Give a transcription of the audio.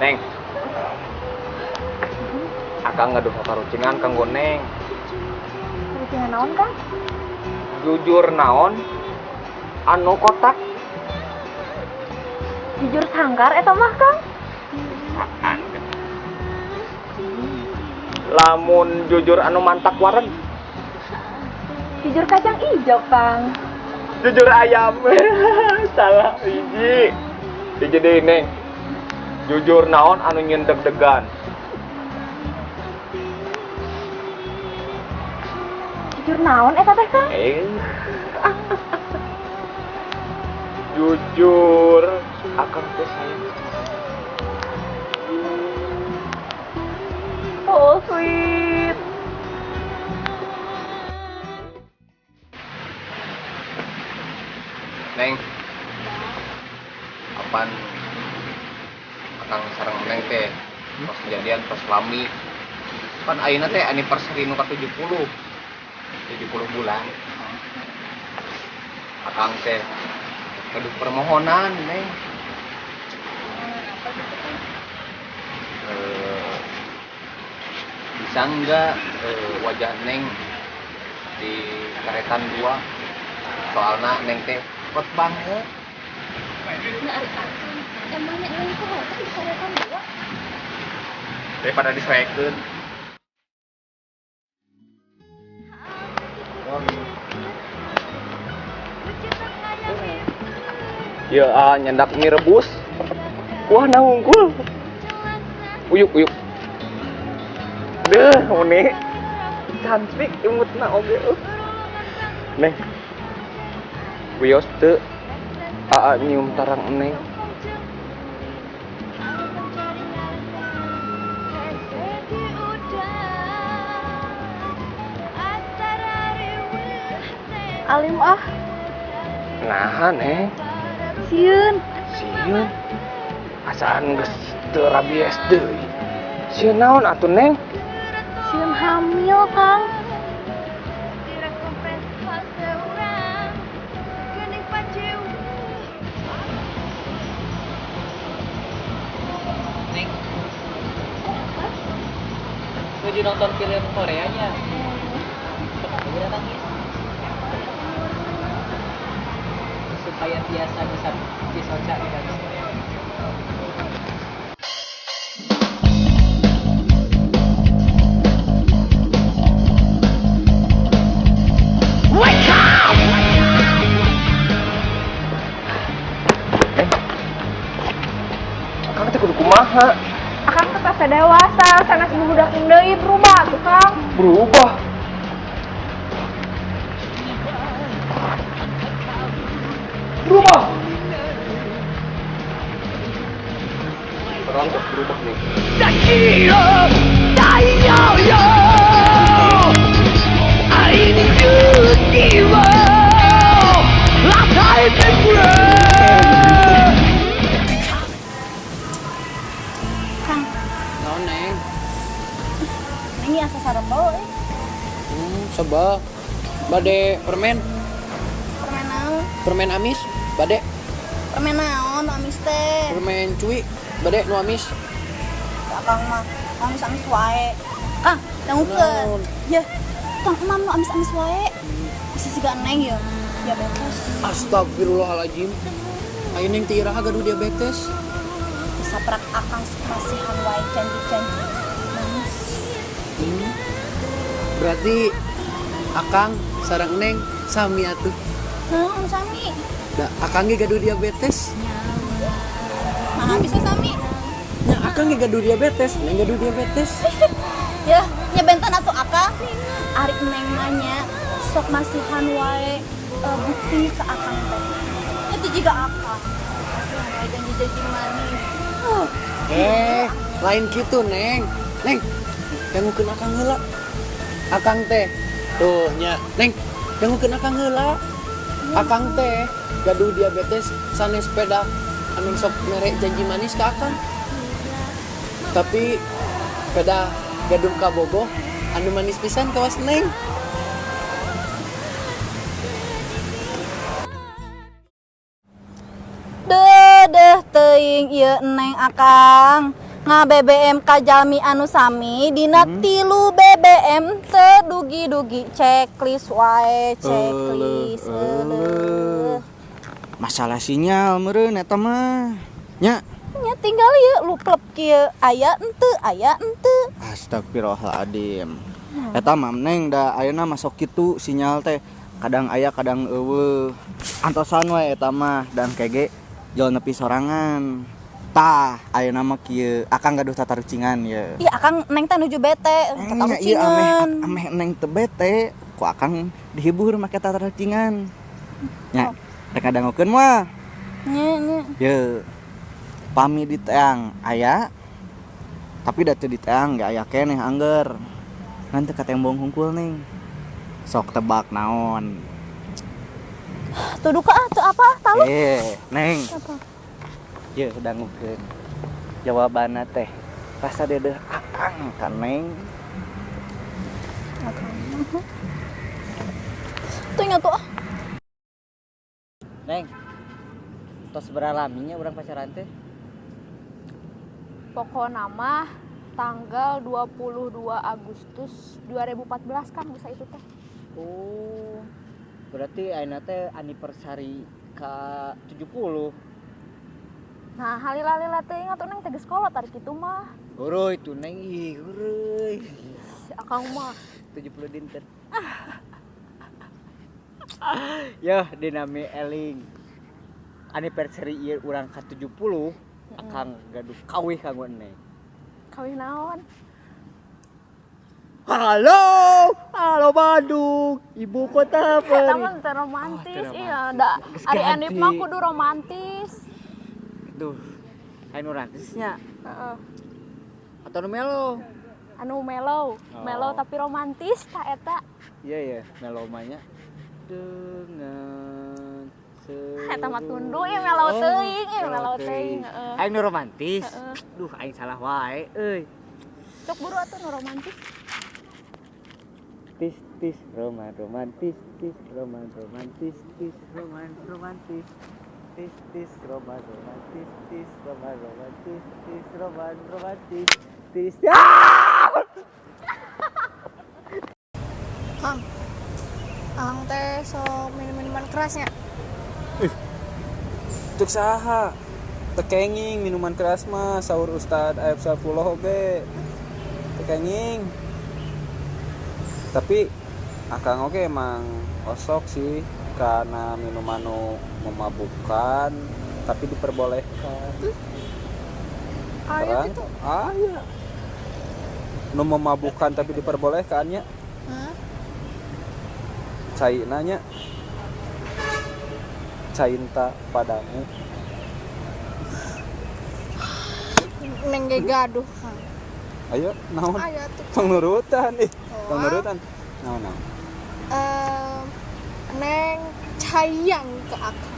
Neng. Akang gaduh tatarucingan kanggo Neng. Tarucingan naon, Kang? Jujur naon anu kotak? Jujur sangkar eta mah, Kang. Saan? Lamun jujur anu mantak wareg? Jujur kacang ijo, Kang. Jujur ayam. Salah hiji. Hiji deui, Neng. Jujur naon anu nyieun deg-degan? Jujur naon eta teh, Kang? Jujur akang teh sayang. Oh, sweet. Neng, apan akang sareng Neng teh pas kejadian pas lami. Pan ayeuna teh anniversary nu ka 70. 70 bulan. Akang teh gaduh permohonan, Neng. Bisa enggak wajah Neng di karetan 2? Soalna Neng teh hot banget. Nah, ari akang, emangnya Neng itu hot di karetan 2? Daripada disoekeun. Ya, nyendak mie rebus. Wah, nah unggul. Uyuk, uyuk. Deh, uni. Cantik imutna oge. Neng. Wios teu. Aa nyium tarang Neng. Alim ah. Nah, Neng. Sieun. Sieun. Asaan geus teu rabies deui. Sieun naon atuh, Neng? Sieun hamil, Kang. Neng. Nuju nonton film Koreanya. Kenapa udah nangis? Supaya biasa bisa disoca di dalam. Wake up! Akang teh kudu kumaha? Akang teh asa dewasa, sanes budak deui berubah tuh, Kang. Berubah. Berubah. Orang kok berubah nih. Kang. Naon, Neng? Ini asa sarebel euy. Sebel. Bade permen. Permen naon? Permen amis, bade. Permen naon nu amis teh? Permen cuy, bade nu amis. Akang mah amis-amis wae. Kang, dangukeun. Ya, Kang emam nu amis-amis wae. Bisa siga Neng ya, diabetes. Astagfirullahaladzim. Ayo Neng teh iraha gaduh diabetes. Saprak akang masihan wae janji-janji manis. Berarti akang sareng Neng sami atuh. Naon sami? Da akang ge gaduh diabetes. Nah, bisa sami. Nya akang ge gaduh diabetes, Neng gaduh diabetes. Ya, nya benten atuh akang. Ari Neng nanya sok masihan wae bukti ke akang teh. Itu juga akang. Masihan wae janji-janji manis. Lain kitu, Neng. Neng, dangukeun akang heula. Akang teh. Tuh nya, Neng, dangukeun akang heula. Akang teh gaduh diabetes sanes peda anu sok mere janji manis ka akang. Tapi peda gaduh kabogoh anu manis pisan kawas Neng. Deh deh teuing ieu Neng akang. Nga-BBM ka jalmi anu sami dina 3 BBM teu dugi-dugi checklist wae checklist. Euleuh. Masalah sinyal meureun eta mah. Nya. Nya tinggal ieu luplep kieu aya henteu aya henteu. Astagfirullahaladzim. Eta mah Neng da ayeuna masuk kitu sinyal teh kadang aya kadang eueuh. Antosan we eta mah dan kege jol nepi sorangan. Tah, ayeuna mah kieu akang gaduh tatarucingan ye. Ih akang Neng teh nuju bete, tatarucingan. Iya ameh Neng teu bete, ku akang dihibur make tatarucingan. Nya, rek ngadangukeun mah. Nya nya. Ye. Pami di teang aya tapi da teu di teang ge aya keneh angger. Ngan teu katembong hungkul Neng. Sok tebak naon. Tuh duka ah, teu apa talu? Neng. Apa? Ye dangukeun. Jawabanna teh rasa dedeh akang ka Neng. Akang. Tuh ingat tuh ah. Neng. Tos beralaminya urang pacaran teh. Pokokna mah tanggal 22 Agustus 2014 kan bisa itu teh. Oh. Berarti ayeuna teh anniversary ka 70. Nah, halila-lila teh ingat Neng teh geus kolot tarik kitu mah. Heureui tuh Neng ih, heureui. Si akang mah 70 dinten. Yeuh dinami eling. Anniversary ieu urang ka 70, akang gaduh kawih kanggo Neng. Kawih naon? Halo, halo Bandung, ibu kota Eta mah teu romantis, Oh, iya da ari Anip mah kudu romantis. Duh, anu romantisnya. Heeh. Atau nu melo? Anu melo, Oh. melo tapi romantis tah eta. Iya ya, melo mah nya. Dengan Eta mah tunduh ieu melo teuing, ieu melo teuing, heeh. Aing nu romantis. Duh, aing salah wae euy. Sok buru atuh nu romantis. Tis tis roman romantis tis roman romantis tis roman romantis tis tis roman romantis tis roman romantis tis roman romantis tis. Kang, akang teh sok minum minuman kerasnya. Cek saha? Teu kenging minuman keras mah saur Ustad Aep Saifullah oge. Teu kenging. Tapi akang oge emang osok sih karena minuman nu memabukkan tapi diperbolehkan. Aya gitu. Aya. Nu memabukkan tapi diperbolehkan nya. Hah? Cai nanya. Cinta padamu. Neng ge gaduh, Kang. Ayo, naon? Aya tuh. Tong nurutan ih. Tong nurutan. Naon naon? Neng cayang ke akang.